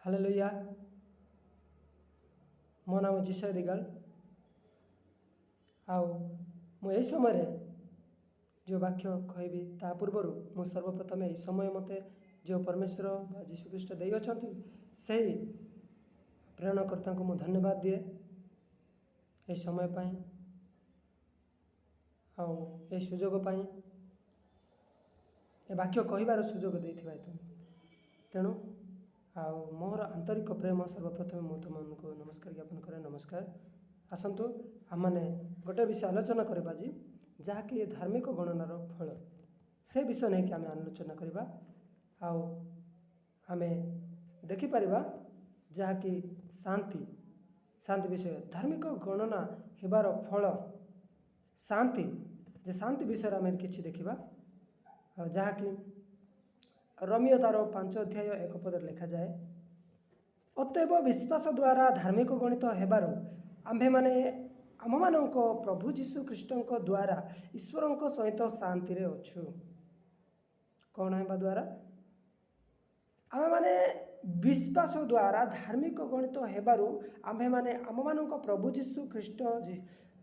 Hallelujah. ମୋ ନାମ ଯିଶାଇୟ ଦିଗାଲ। ଆଉ ମୁଁ ଏହି ସମୟରେ ଯେଉଁ ବାକ୍ୟ କହିବି, ତା ପୂର୍ବରୁ ମୁଁ ସର୍ବପ୍ରଥମେ ଏହି ସମୟ ମୋତେ ଯେଉଁ ପରମେଶ୍ୱର ବା ଯୀଶୁଖ୍ରୀଷ୍ଟ ଦେଇଅଛନ୍ତି, ସେହି ପ୍ରେରଣକର୍ତ୍ତାଙ୍କୁ ମୁଁ ଧନ୍ୟବାଦ ଦିଏ ଏହି ସମୟ ପାଇଁ ଆଉ ଏହି ସୁଯୋଗ ପାଇଁ, ଏ ବାକ୍ୟ କହିବାର ସୁଯୋଗ ଦେଇଥିବା ହେତୁ। ତେଣୁ ଆଉ ମୋର ଆନ୍ତରିକ ପ୍ରେମ ସର୍ବପ୍ରଥମେ ମୁଁ ତୁମମାନଙ୍କୁ ନମସ୍କାର ଜ୍ଞାପନ କରେ। ନମସ୍କାର। ଆସନ୍ତୁ, ଆମମାନେ ଗୋଟେ ବିଷୟ ଆଲୋଚନା କରିବା ଆଜି, ଯାହାକି ଧାର୍ମିକ ଗଣନାର ଫଳ। ସେ ବିଷୟ ନେଇକି ଆମେ ଆଲୋଚନା କରିବା। ଆଉ ଆମେ ଦେଖିପାରିବା ଯାହାକି ଶାନ୍ତି, ଶାନ୍ତି ବିଷୟ, ଧାର୍ମିକ ଗଣନା ହେବାର ଫଳ ଶାନ୍ତି, ଯେ ଶାନ୍ତି ବିଷୟରେ ଆମେ କିଛି ଦେଖିବା। ଆଉ ଯାହାକି ରୋମୀୟ ତାର 5 ଅଧ୍ୟାୟ 1 ପଦରେ ଲେଖାଯାଏ, ଅତଏବ ବିଶ୍ୱାସ ଦ୍ୱାରା ଧାର୍ମିକ ଗଣିତ ହେବାରୁ ଆମ୍ଭେମାନେ ଆମମାନଙ୍କ ପ୍ରଭୁ ଯୀଶୁ ଖ୍ରୀଷ୍ଟଙ୍କ ଦ୍ୱାରା ଈଶ୍ୱରଙ୍କ ସହିତ ଶାନ୍ତିରେ ଅଛୁ। କ'ଣ ହେବା ଦ୍ୱାରା? ଆମେମାନେ ବିଶ୍ୱାସ ଦ୍ୱାରା ଧାର୍ମିକ ଗଣିତ ହେବାରୁ ଆମ୍ଭେମାନେ ଆମମାନଙ୍କ ପ୍ରଭୁ ଯୀଶୁ ଖ୍ରୀଷ୍ଟ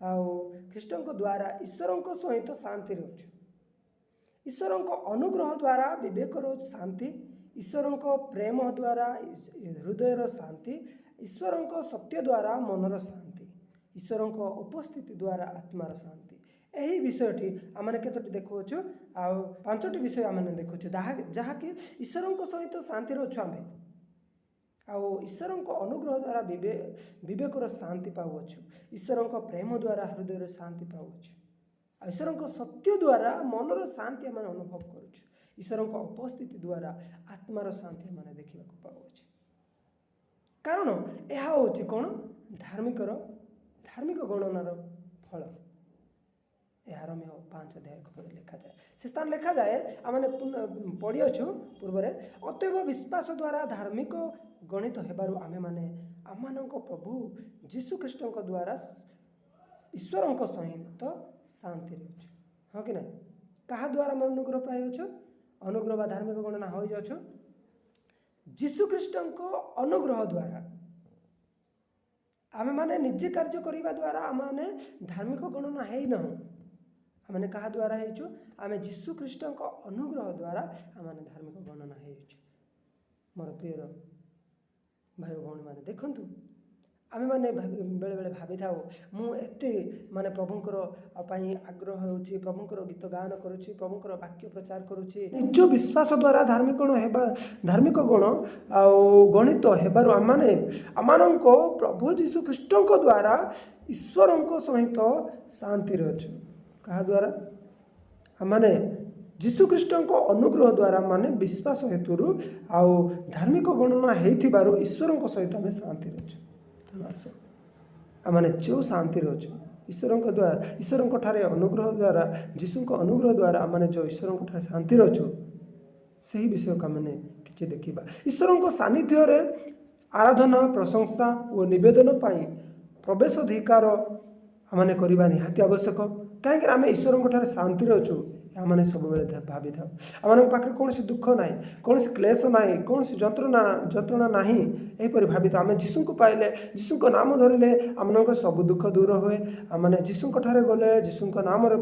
ଆଉ ଖ୍ରୀଷ୍ଟଙ୍କ ଦ୍ୱାରା ଈଶ୍ୱରଙ୍କ ସହିତ ଶାନ୍ତିରେ ଅଛୁ। ଈଶ୍ୱରଙ୍କ ଅନୁଗ୍ରହ ଦ୍ୱାରା ବିବେକର ଶାନ୍ତି, ଈଶ୍ୱରଙ୍କ ପ୍ରେମ ଦ୍ୱାରା ହୃଦୟର ଶାନ୍ତି, ଈଶ୍ୱରଙ୍କ ସତ୍ୟ ଦ୍ୱାରା ମନର ଶାନ୍ତି, ଈଶ୍ୱରଙ୍କ ଉପସ୍ଥିତି ଦ୍ୱାରା ଆତ୍ମାର ଶାନ୍ତି। ଏହି ବିଷୟଟି ଆମମାନେ କେତୋଟି ଦେଖୁଅଛୁ? ଆଉ ପାଞ୍ଚଟି ବିଷୟ ଆମେମାନେ ଦେଖୁଛୁ, ଯାହାକି ଈଶ୍ୱରଙ୍କ ସହିତ ଶାନ୍ତିରେ ଅଛୁ ଆମେ, ଆଉ ଈଶ୍ୱରଙ୍କ ଅନୁଗ୍ରହ ଦ୍ୱାରା ବିବେକର ଶାନ୍ତି ପାଉଅଛୁ, ଈଶ୍ୱରଙ୍କ ପ୍ରେମ ଦ୍ୱାରା ହୃଦୟର ଶାନ୍ତି ପାଉଅଛୁ, ଆଉ ଈଶ୍ୱରଙ୍କ ସତ୍ୟ ଦ୍ୱାରା ମନର ଶାନ୍ତି ଆମେ ଅନୁଭବ କରୁଛୁ, ଈଶ୍ୱରଙ୍କ ଉପସ୍ଥିତି ଦ୍ୱାରା ଆତ୍ମାର ଶାନ୍ତି ଆମେ ଦେଖିବାକୁ ପାଉଅଛୁ। କାରଣ ଏହା ହେଉଛି କ'ଣ? ଧାର୍ମିକ ଗଣନାର ଫଳ। ଏହା ରୋମୀୟ 5 ଅଧ୍ୟାୟ 1 ପଦରେ ଲେଖାଯାଏ। ସେ ସ୍ଥାନ ଲେଖାଯାଏ, ଆମେ ପଢ଼ିଅଛୁ ପୂର୍ବରେ, ଅତଏବ ବିଶ୍ୱାସ ଦ୍ୱାରା ଧାର୍ମିକ ଗଣିତ ହେବାରୁ ଆମେମାନେ ଆମମାନଙ୍କ ପ୍ରଭୁ ଯୀଶୁ ଖ୍ରୀଷ୍ଟଙ୍କ ଦ୍ୱାରା ଈଶ୍ୱରଙ୍କ ସହିତ ଶାନ୍ତିରେ ଅଛୁ। ହଁ କି ନାହିଁ? କାହା ଦ୍ୱାରା ଆମେ ଅନୁଗ୍ରହ ପାଇଅଛୁ, ଅନୁଗ୍ରହ ବା ଧାର୍ମିକ ଗଣନା ହୋଇଅଛୁ? ଯୀଶୁ ଖ୍ରୀଷ୍ଟଙ୍କ ଅନୁଗ୍ରହ ଦ୍ୱାରା। ଆମେମାନେ ନିଜେ କାର୍ଯ୍ୟ କରିବା ଦ୍ୱାରା ଆମେମାନେ ଧାର୍ମିକ ଗଣନା ହେଇନାହୁଁ। ଆମେମାନେ କାହା ଦ୍ୱାରା ହେଇଛୁ? ଆମେ ଯୀଶୁ ଖ୍ରୀଷ୍ଟଙ୍କ ଅନୁଗ୍ରହ ଦ୍ୱାରା ଆମେମାନେ ଧାର୍ମିକ ଗଣନା ହେଇଛୁ। ମୋର ପ୍ରିୟର ଭାଇ ଭଉଣୀମାନେ, ଦେଖନ୍ତୁ, ଆମେମାନେ ବେଳେବେଳେ ଭାବିଥାଉ, ମୁଁ ଏତେ ମାନେ ପ୍ରଭୁଙ୍କର ପାଇଁ ଆଗ୍ରହ ହେଉଛି, ପ୍ରଭୁଙ୍କର ଗୀତ ଗାନ କରୁଛି, ପ୍ରଭୁଙ୍କର ବାକ୍ୟ ପ୍ରଚାର କରୁଛି। ନିଜ ବିଶ୍ୱାସ ଦ୍ୱାରା ଧାର୍ମିକ ହେବା, ଧାର୍ମିକ ଗଣ ଆଉ ଗଣିତ ହେବାରୁ ଆମମାନେ ଆମମାନଙ୍କ ପ୍ରଭୁ ଯୀଶୁ ଖ୍ରୀଷ୍ଟଙ୍କ ଦ୍ୱାରା ଈଶ୍ୱରଙ୍କ ସହିତ ଶାନ୍ତିରେ ଅଛୁ। କାହା ଦ୍ୱାରା? ଆମମାନେ ଯୀଶୁ ଖ୍ରୀଷ୍ଟଙ୍କ ଅନୁଗ୍ରହ ଦ୍ୱାରା, ମାନେ ବିଶ୍ୱାସ ହେତୁରୁ ଆଉ ଧାର୍ମିକ ଗଣନା ହେଇଥିବାରୁ ଈଶ୍ୱରଙ୍କ ସହିତ ଆମେ ଶାନ୍ତିରେ ଅଛୁ। ତେଣୁ ଆସ, ଆମମାନେ ଯେଉଁ ଶାନ୍ତିରେ ଅଛୁ ଈଶ୍ୱରଙ୍କ ଦ୍ୱାରା, ଈଶ୍ୱରଙ୍କ ଠାରେ ଅନୁଗ୍ରହ ଦ୍ୱାରା, ଯୀଶୁଙ୍କ ଅନୁଗ୍ରହ ଦ୍ୱାରା ଆମମାନେ ଯେଉଁ ଈଶ୍ୱରଙ୍କ ଠାରେ ଶାନ୍ତିରେ ଅଛୁ, ସେହି ବିଷୟକୁ ଆମେମାନେ କିଛି ଦେଖିବା। ଈଶ୍ୱରଙ୍କ ସାନ୍ନିଧ୍ୟରେ ଆରାଧନା, ପ୍ରଶଂସା ଓ ନିବେଦନ ପାଇଁ ପ୍ରବେଶ ଅଧିକାର ଆମମାନେ କରିବା ନିହାତି ଆବଶ୍ୟକ। କାହିଁକି? ଆମେ ଈଶ୍ୱରଙ୍କ ଠାରେ ଶାନ୍ତିରେ ଅଛୁ, ଆମମାନେ ସବୁବେଳେ ଭାବିଥାଉ। ଆମମାନଙ୍କ ପାଖରେ କୌଣସି ଦୁଃଖ ନାହିଁ, କୌଣସି କ୍ଲେଶ ନାହିଁ, କୌଣସି ଯନ୍ତ୍ରଣା ନାହିଁ, ଏହିପରି ଭାବିଥାଉ। ଆମେ ଯୀଶୁଙ୍କୁ ପାଇଲେ, ଯୀଶୁଙ୍କ ନାମ ଧରିଲେ ଆମମାନଙ୍କ ସବୁ ଦୁଃଖ ଦୂର ହୁଏ। ଆମମାନେ ଯୀଶୁଙ୍କ ଠାରେ ଗଲେ, ଯୀଶୁଙ୍କ ନାମରେ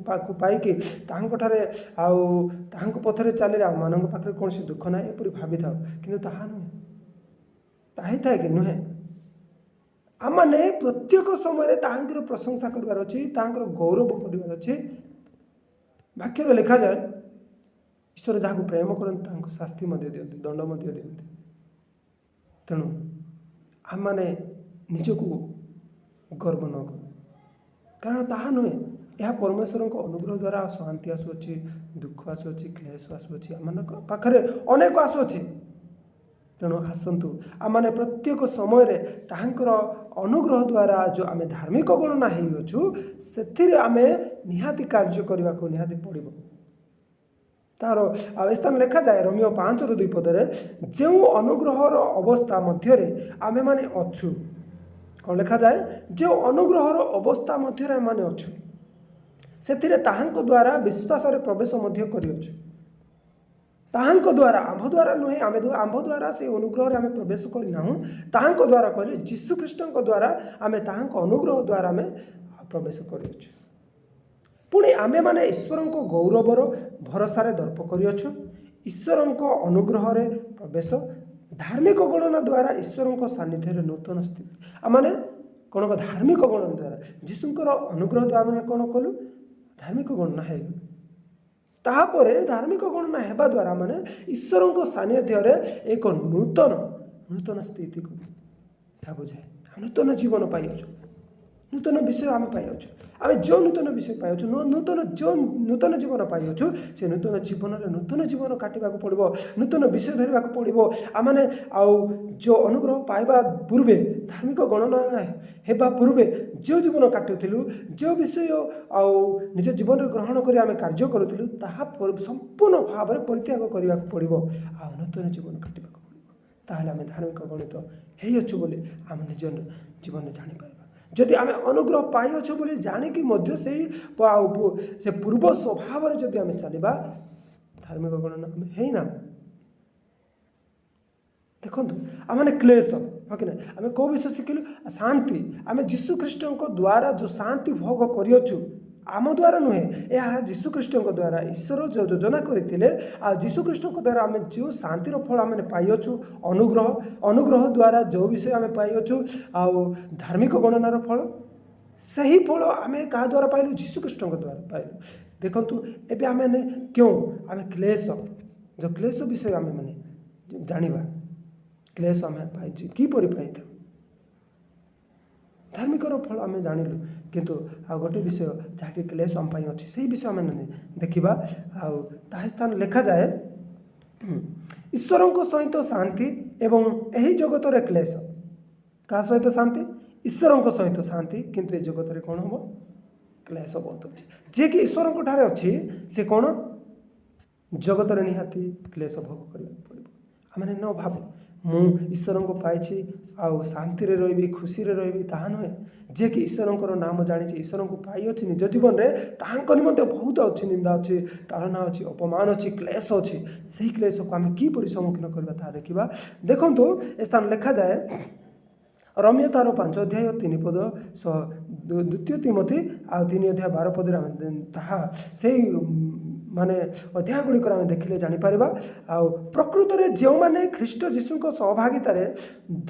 ପାକୁ ପାଇକି ତାହାଙ୍କ ଠାରେ ଆଉ ତାହାଙ୍କ ପଥରେ ଚାଲିଲେ ଆମମାନଙ୍କ ପାଖରେ କୌଣସି ଦୁଃଖ ନାହିଁ, ଏପରି ଭାବିଥାଉ। କିନ୍ତୁ ତାହା ନୁହେଁ। ତାହା ହେଇଥାଏ କି ନୁହେଁ। ଆମମାନେ ପ୍ରତ୍ୟେକ ସମୟରେ ତାହାଙ୍କର ପ୍ରଶଂସା କରିବାର ଅଛି, ତାହାଙ୍କର ଗୌରବ କରିବାର ଅଛି। ବାକ୍ୟରେ ଲେଖାଯାଏ, ଈଶ୍ୱର ଯାହାକୁ ପ୍ରେମ କରନ୍ତି, ତାହାଙ୍କୁ ଶାସ୍ତି ମଧ୍ୟ ଦିଅନ୍ତି, ଦଣ୍ଡ ମଧ୍ୟ ଦିଅନ୍ତି। ତେଣୁ ଆମମାନେ ନିଜକୁ ଗର୍ବ ନ କରୁ, କାରଣ ତାହା ନୁହେଁ। ଏହା ପରମେଶ୍ୱରଙ୍କ ଅନୁଗ୍ରହ ଦ୍ୱାରା ଶାନ୍ତି ଆସୁଅଛି, ଦୁଃଖ ଆସୁଅଛି, କ୍ଲେଶ ଆସୁଅଛି, ଆମମାନଙ୍କ ପାଖରେ ଅନେକ ଆସୁଅଛି। ତେଣୁ ଆସନ୍ତୁ, ଆମମାନେ ପ୍ରତ୍ୟେକ ସମୟରେ ତାହାଙ୍କର ଅନୁଗ୍ରହ ଦ୍ୱାରା ଯେଉଁ ଆମେ ଧାର୍ମିକ ଗଣନା ହେଇଅଛୁ, ସେଥିରେ ଆମେ ନିହାତି କାର୍ଯ୍ୟ କରିବାକୁ ନିହାତି ପଡ଼ିବ। ତାର ଆଉ ଏ ସ୍ଥାନ ଲେଖାଯାଏ ରୋମୀୟ 5ର 2 ପଦରେ, ଯେଉଁ ଅନୁଗ୍ରହର ଅବସ୍ଥା ମଧ୍ୟରେ ଆମେମାନେ ଅଛୁ। କ'ଣ ଲେଖାଯାଏ? ଯେଉଁ ଅନୁଗ୍ରହର ଅବସ୍ଥା ମଧ୍ୟରେ ଆମେମାନେ ଅଛୁ, ସେଥିରେ ତାହାଙ୍କ ଦ୍ୱାରା ବିଶ୍ୱାସରେ ପ୍ରବେଶ ମଧ୍ୟ କରିଅଛୁ। ତାହାଙ୍କ ଦ୍ୱାରା, ଆମ୍ଭ ଦ୍ୱାରା ନୁହେଁ। ଆମେ ଆମ୍ଭ ଦ୍ୱାରା ସେ ଅନୁଗ୍ରହରେ ଆମେ ପ୍ରବେଶ କରିନାହୁଁ। ତାହାଙ୍କ ଦ୍ୱାରା କହିଲେ ଯୀଶୁଖ୍ରୀଷ୍ଟଙ୍କ ଦ୍ୱାରା ଆମେ ତାହାଙ୍କ ଅନୁଗ୍ରହ ଦ୍ୱାରା ଆମେ ପ୍ରବେଶ କରିଅଛୁ। ପୁଣି ଆମେମାନେ ଈଶ୍ୱରଙ୍କ ଗୌରବର ଭରସାରେ ଦର୍ପ କରିଅଛୁ। ଈଶ୍ୱରଙ୍କ ଅନୁଗ୍ରହରେ ପ୍ରବେଶ, ଧାର୍ମିକ ଗଣନା ଦ୍ୱାରା ଈଶ୍ୱରଙ୍କ ସାନ୍ନିଧ୍ୟରେ ନୂତନ ସ୍ଥିତି। ଆମମାନେ କ'ଣ? ଧାର୍ମିକ ଗଣନା ଦ୍ୱାରା, ଯୀଶୁଙ୍କର ଅନୁଗ୍ରହ ଦ୍ୱାରା ଆମେ କ'ଣ କଲୁ? ଧାର୍ମିକ ଗଣନା ହେଇଗଲୁ। ତାପରେ ଧାର୍ମିକ ଗଣନା ହେବା ଦ୍ୱାରା ମାନେ ଈଶ୍ୱରଙ୍କ ସାନ୍ନିଧ୍ୟରେ ଏକ ନୂତନ ସ୍ଥିତିକୁ ଏହା ବୁଝାଏ। ନୂତନ ଜୀବନ ପାଇଅଛୁ, ନୂତନ ବିଷୟ ଆମେ ପାଇଅଛୁ। ଆମେ ଯେଉଁ ନୂତନ ବିଷୟ ପାଇଅଛୁ, ନୂତନ ଯେଉଁ ନୂତନ ଜୀବନ ପାଇଅଛୁ, ସେ ନୂତନ ଜୀବନରେ ନୂତନ ଜୀବନ କାଟିବାକୁ ପଡ଼ିବ, ନୂତନ ବିଷୟ ଧରିବାକୁ ପଡ଼ିବ। ଆମମାନେ ଆଉ ଯେଉଁ ଅନୁଗ୍ରହ ପାଇବା ପୂର୍ବେ, ଧାର୍ମିକ ଗଣନା ହେବା ପୂର୍ବେ ଯେଉଁ ଜୀବନ କାଟୁଥିଲୁ, ଯେଉଁ ବିଷୟ ଆଉ ନିଜ ଜୀବନରେ ଗ୍ରହଣ କରି ଆମେ କାର୍ଯ୍ୟ କରୁଥିଲୁ, ତାହା ସମ୍ପୂର୍ଣ୍ଣ ଭାବରେ ପରିତ୍ୟାଗ କରିବାକୁ ପଡ଼ିବ ଆଉ ନୂତନ ଜୀବନ କାଟିବାକୁ ପଡ଼ିବ। ତାହେଲେ ଆମେ ଧାର୍ମିକ ଗଣିତ ହେଇଅଛୁ ବୋଲି ଆମେ ନିଜ ଜୀବନରେ ଜାଣିପାରିବା। ଯଦି ଆମେ ଅନୁଗ୍ରହ ପାଇଅଛୁ ବୋଲି ଜାଣିକି ମଧ୍ୟ ସେଇ ଆଉ ସେ ପୂର୍ବ ସ୍ୱଭାବରେ ଯଦି ଆମେ ଚାଲିବା, ଧାର୍ମିକ ଗଣନା ଆମେ ହେଇନାହୁଁ। ଦେଖନ୍ତୁ, ଆମମାନେ କ୍ଲେଶ, ହଁ କି ନାହିଁ? ଆମେ କେଉଁ ବିଷୟ ଶିଖିଲୁ? ଶାନ୍ତି। ଆମେ ଯୀଶୁ ଖ୍ରୀଷ୍ଟଙ୍କ ଦ୍ୱାରା ଯେଉଁ ଶାନ୍ତି ଭୋଗ କରିଅଛୁ, ଆମ ଦ୍ୱାରା ନୁହେଁ, ଏହା ଯୀଶୁ ଖ୍ରୀଷ୍ଟଙ୍କ ଦ୍ୱାରା ଈଶ୍ୱର ଯେଉଁ ଯୋଜନା କରିଥିଲେ ଆଉ ଯୀଶୁ ଖ୍ରୀଷ୍ଟଙ୍କ ଦ୍ୱାରା ଆମେ ଯେଉଁ ଶାନ୍ତିର ଫଳ ଆମେ ପାଇଅଛୁ, ଅନୁଗ୍ରହ ଦ୍ୱାରା ଯେଉଁ ବିଷୟ ଆମେ ପାଇଅଛୁ ଆଉ ଧାର୍ମିକ ଗଣନାର ଫଳ, ସେହି ଫଳ ଆମେ କାହା ଦ୍ୱାରା ପାଇଲୁ? ଯୀଶୁ ଖ୍ରୀଷ୍ଟଙ୍କ ଦ୍ୱାରା ପାଇଲୁ। ଦେଖନ୍ତୁ, ଏବେ ଆମେ କେଉଁ ଆମେ କ୍ଲେଶ, ଯେଉଁ କ୍ଲେଶ ବିଷୟ ଆମେ ମାନେ ଜାଣିବା। କ୍ଲେଶ ଆମେ ପାଇଛୁ, କିପରି ପାଇଥାଉ? ଧାର୍ମିକର ଫଳ ଆମେ ଜାଣିଲୁ, କିନ୍ତୁ ଆଉ ଗୋଟେ ବିଷୟ ଯାହାକି କ୍ଲେଶ ଆମ ପାଇଁ ଅଛି, ସେଇ ବିଷୟ ଆମେ ଦେଖିବା। ଆଉ ତାହା ସ୍ଥାନ ଲେଖାଯାଏ, ଈଶ୍ୱରଙ୍କ ସହିତ ଶାନ୍ତି ଏବଂ ଏହି ଜଗତରେ କ୍ଲେଶ। କାହା ସହିତ ଶାନ୍ତି? ଈଶ୍ୱରଙ୍କ ସହିତ ଶାନ୍ତି, କିନ୍ତୁ ଏ ଜଗତରେ କ'ଣ ହେବ? କ୍ଲେଶ ବହୁତ ଅଛି। ଯିଏକି ଈଶ୍ୱରଙ୍କ ଠାରେ ଅଛି, ସେ କ'ଣ ଜଗତରେ ନିହାତି କ୍ଲେଶ ଭୋଗ କରିବାକୁ ପଡ଼ିବ। ଆମେ ନ ଭାବୁ ମୁଁ ଈଶ୍ୱରଙ୍କୁ ପାଇଛି ଆଉ ଶାନ୍ତିରେ ରହିବି, ଖୁସିରେ ରହିବି, ତାହା ନୁହେଁ। ଯିଏକି ଈଶ୍ୱରଙ୍କର ନାମ ଜାଣିଛି, ଈଶ୍ୱରଙ୍କୁ ପାଇଅଛି ନିଜ ଜୀବନରେ, ତାହାଙ୍କ ନିମନ୍ତେ ବହୁତ ଅଛି, ନିନ୍ଦା ଅଛି, ତାଡ଼ନା ଅଛି, ଅପମାନ ଅଛି, କ୍ଲେଶ ଅଛି। ସେହି କ୍ଲେଶକୁ ଆମେ କିପରି ସମ୍ମୁଖୀନ କରିବା, ତାହା ଦେଖିବା। ଦେଖନ୍ତୁ, ଏ ସ୍ଥାନ ଲେଖାଯାଏ ରୋମୀୟ ତାର 5 ଅଧ୍ୟାୟ 3 ପଦ ସହ ଦ୍ୱିତୀୟ ତୀମଥି ଆଉ 3 ଅଧ୍ୟାୟ 12 ପଦରେ ଆମେ ତାହା ସେଇ ମାନେ ଅଧ୍ୟାୟ ଗୁଡ଼ିକରେ ଆମେ ଦେଖିଲେ ଜାଣିପାରିବା। ଆଉ ପ୍ରକୃତରେ ଯେଉଁମାନେ ଖ୍ରୀଷ୍ଟ ଯୀଶୁଙ୍କ ସହଭାଗିତାରେ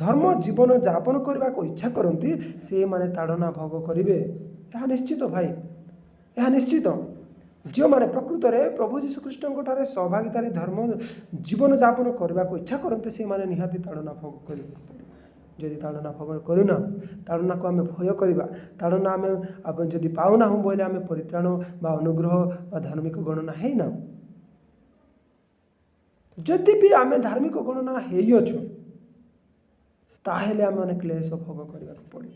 ଧର୍ମ ଜୀବନ ଯାପନ କରିବାକୁ ଇଚ୍ଛା କରନ୍ତି, ସେମାନେ ତାଡ଼ନା ଭୋଗ କରିବେ। ଏହା ନିଶ୍ଚିତ ଭାଇ, ଏହା ନିଶ୍ଚିତ। ଯେଉଁମାନେ ପ୍ରକୃତରେ ପ୍ରଭୁ ଯୀଶୁ ଖ୍ରୀଷ୍ଟଙ୍କ ଠାରେ ସହଭାଗିତାରେ ଧର୍ମ ଜୀବନ ଯାପନ କରିବାକୁ ଇଚ୍ଛା କରନ୍ତି, ସେମାନେ ନିହାତି ତାଡ଼ନା ଭୋଗ କରିବାକୁ ପଡ଼ିବ। ଯଦି ତାଡ଼ନା ଭୋଗ କରୁନା, ତାଡ଼ନାକୁ ଆମେ ଭୟ କରିବା, ତାଡ଼ନା ଆମେ ଯଦି ପାଉନାହୁଁ ବୋଇଲେ ଆମେ ପରିତ୍ରାଣ ବା ଅନୁଗ୍ରହ ବା ଧାର୍ମିକ ଗଣନା ହେଇନାହୁଁ। ଯଦି ବି ଆମେ ଧାର୍ମିକ ଗଣନା ହେଇଅଛୁ, ତାହେଲେ ଆମେମାନେ କ୍ଲେଶ ଭୋଗ କରିବାକୁ ପଡ଼ିବ।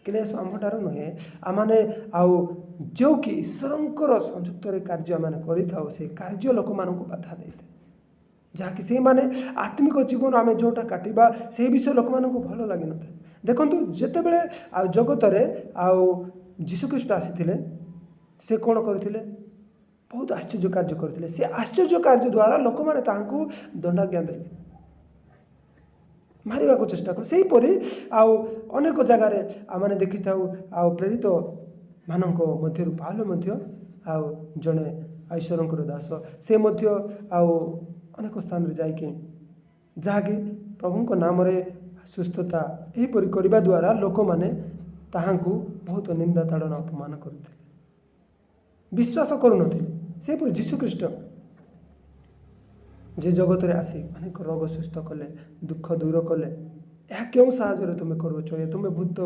କ୍ଲେଶ ଆମ୍ଭଠାରୁ ନୁହେଁ, ଆମମାନେ ଆଉ ଯେଉଁ କି ଈଶ୍ୱରଙ୍କର ସଂଯୁକ୍ତରେ କାର୍ଯ୍ୟ ଆମେ କରିଥାଉ, ସେଇ କାର୍ଯ୍ୟ ଲୋକମାନଙ୍କୁ ବାଧା ଦେଇଥାଏ, ଯାହାକି ସେଇମାନେ ଆତ୍ମିକ ଜୀବନ ଆମେ ଯେଉଁଟା କାଟିବା, ସେହି ବିଷୟ ଲୋକମାନଙ୍କୁ ଭଲ ଲାଗିନଥାଏ। ଦେଖନ୍ତୁ, ଯେତେବେଳେ ଆଉ ଜଗତରେ ଆଉ ଯୀଶୁଖ୍ରୀଷ୍ଟ ଆସିଥିଲେ, ସେ କ'ଣ କରିଥିଲେ? ବହୁତ ଆଶ୍ଚର୍ଯ୍ୟ କାର୍ଯ୍ୟ କରିଥିଲେ। ସେ ଆଶ୍ଚର୍ଯ୍ୟ କାର୍ଯ୍ୟ ଦ୍ୱାରା ଲୋକମାନେ ତାହାଙ୍କୁ ଦଣ୍ଡାଜ୍ଞା ଦେଲେ, ମାରିବାକୁ ଚେଷ୍ଟା କଲେ। ସେହିପରି ଆଉ ଅନେକ ଜାଗାରେ ଆମମାନେ ଦେଖିଥାଉ, ଆଉ ପ୍ରେରିତ ମାନଙ୍କ ମଧ୍ୟରୁ ପାଉଲ ମଧ୍ୟ ଆଉ ଜଣେ ଈଶ୍ୱରଙ୍କର ଦାସ। ସେ ମଧ୍ୟ ଆଉ ଅନେକ ସ୍ଥାନରେ ଯାଇକି ଯାହାକି ପ୍ରଭୁଙ୍କ ନାମରେ ସୁସ୍ଥତା ଏହିପରି କରିବା ଦ୍ୱାରା ଲୋକମାନେ ତାହାଙ୍କୁ ବହୁତ ନିନ୍ଦା, ତାଡ଼ନା, ଅପମାନ କରୁଥିଲେ, ବିଶ୍ୱାସ କରୁନଥିଲେ। ସେହିପରି ଯୀଶୁଖ୍ରୀଷ୍ଟ ଯେ ଜଗତରେ ଆସି ଅନେକ ରୋଗ ସୁସ୍ଥ କଲେ, ଦୁଃଖ ଦୂର କଲେ, ଏହା କେଉଁ ସାହାଯ୍ୟରେ ତୁମେ କରୁଅଛ? ଏ ତୁମେ ଭୂତ,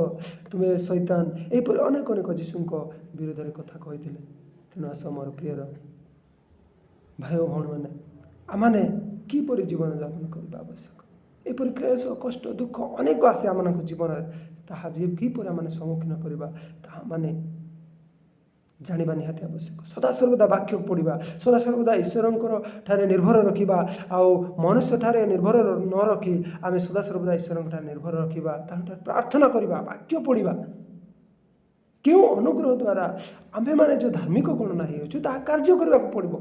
ତୁମେ ଶୈତାନ, ଏହିପରି ଅନେକ ଅନେକ ଯୀଶୁଙ୍କ ବିରୋଧରେ କଥା କହିଥିଲେ। ତେଣୁ ଆସ ମୋର ପ୍ରିୟର ଭାଇ ଓ ଭଉଣୀମାନେ, ଆମମାନେ କିପରି ଜୀବନଯାପନ କରିବା ଆବଶ୍ୟକ? ଏପରି କ୍ଲେଶ, କଷ୍ଟ, ଦୁଃଖ ଅନେକ ଆସେ ଆମମାନଙ୍କ ଜୀବନରେ, ତାହା ଯିଏ କିପରି ଆମମାନେ ସମ୍ମୁଖୀନ କରିବା, ତାହା ମାନେ ଜାଣିବା ନିହାତି ଆବଶ୍ୟକ। ସଦାସର୍ବଦା ବାକ୍ୟ ପଢ଼ିବା, ସଦାସର୍ବଦା ଈଶ୍ୱରଙ୍କର ଠାରେ ନିର୍ଭର ରଖିବା ଆଉ ମନୁଷ୍ୟ ଠାରେ ନିର୍ଭର ନ ରଖି ଆମେ ସଦାସର୍ବଦା ଈଶ୍ୱରଙ୍କ ଠାରେ ନିର୍ଭର ରଖିବା, ତାଙ୍କଠାରେ ପ୍ରାର୍ଥନା କରିବା, ବାକ୍ୟ ପଢ଼ିବା। କେଉଁ ଅନୁଗ୍ରହ ଦ୍ୱାରା ଆମ୍ଭେମାନେ ଯେଉଁ ଧାର୍ମିକ ଗଣନା ହେଇଅଛୁ, ତାହା କାର୍ଯ୍ୟ କରିବାକୁ ପଡ଼ିବ।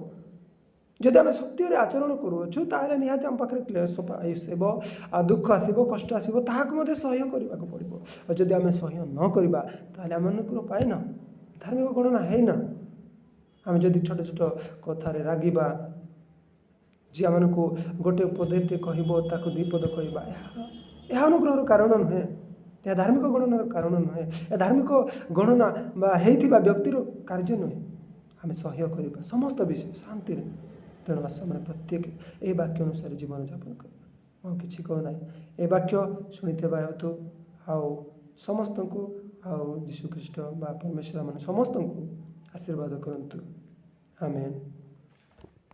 ଯଦି ଆମେ ସତ୍ୟରେ ଆଚରଣ କରୁଅଛୁ, ତାହେଲେ ନିହାତି ଆମ ପାଖରେ କ୍ଲେଶ ଆସିବ ଆଉ ଦୁଃଖ ଆସିବ, କଷ୍ଟ ଆସିବ, ତାହାକୁ ମଧ୍ୟ ସହ୍ୟ କରିବାକୁ ପଡ଼ିବ। ଆଉ ଯଦି ଆମେ ସହ୍ୟ ନ କରିବା, ତାହେଲେ ଆମେ ଅନୁଗ୍ରହ ପାଇନା, ଧାର୍ମିକ ଗଣନା ହେଇନା। ଆମେ ଯଦି ଛୋଟ ଛୋଟ କଥାରେ ରାଗିବା, ଯିଏ ଆମମାନଙ୍କୁ ଗୋଟେ ପଦଟେ କହିବ ତାକୁ ଦୁଇ ପଦ କହିବା, ଏହା ଅନୁଗ୍ରହର କାରଣ ନୁହେଁ। ଏହା ଧାର୍ମିକ ଗଣନାର କାରଣ ନୁହେଁ। ଏହା ଧାର୍ମିକ ଗଣନା ବା ହେଇଥିବା ବ୍ୟକ୍ତିର କାର୍ଯ୍ୟ ନୁହେଁ। ଆମେ ସହ୍ୟ କରିବା ସମସ୍ତ ବିଷୟ ଶାନ୍ତିରେ। ତେଣୁ ଆସ, ଆମେ ପ୍ରତ୍ୟେକ ଏହି ବାକ୍ୟ ଅନୁସାରେ ଜୀବନଯାପନ କରିବା। ମୁଁ କିଛି କହୁନାହିଁ। ଏ ବାକ୍ୟ ଶୁଣିଥିବା ହେତୁ ଆଉ ସମସ୍ତଙ୍କୁ ଆଉ ଯୀଶୁଖ୍ରୀଷ୍ଟ ବା ପରମେଶ୍ୱର ମାନେ ସମସ୍ତଙ୍କୁ ଆଶୀର୍ବାଦ କରନ୍ତୁ। ଆମେନ୍।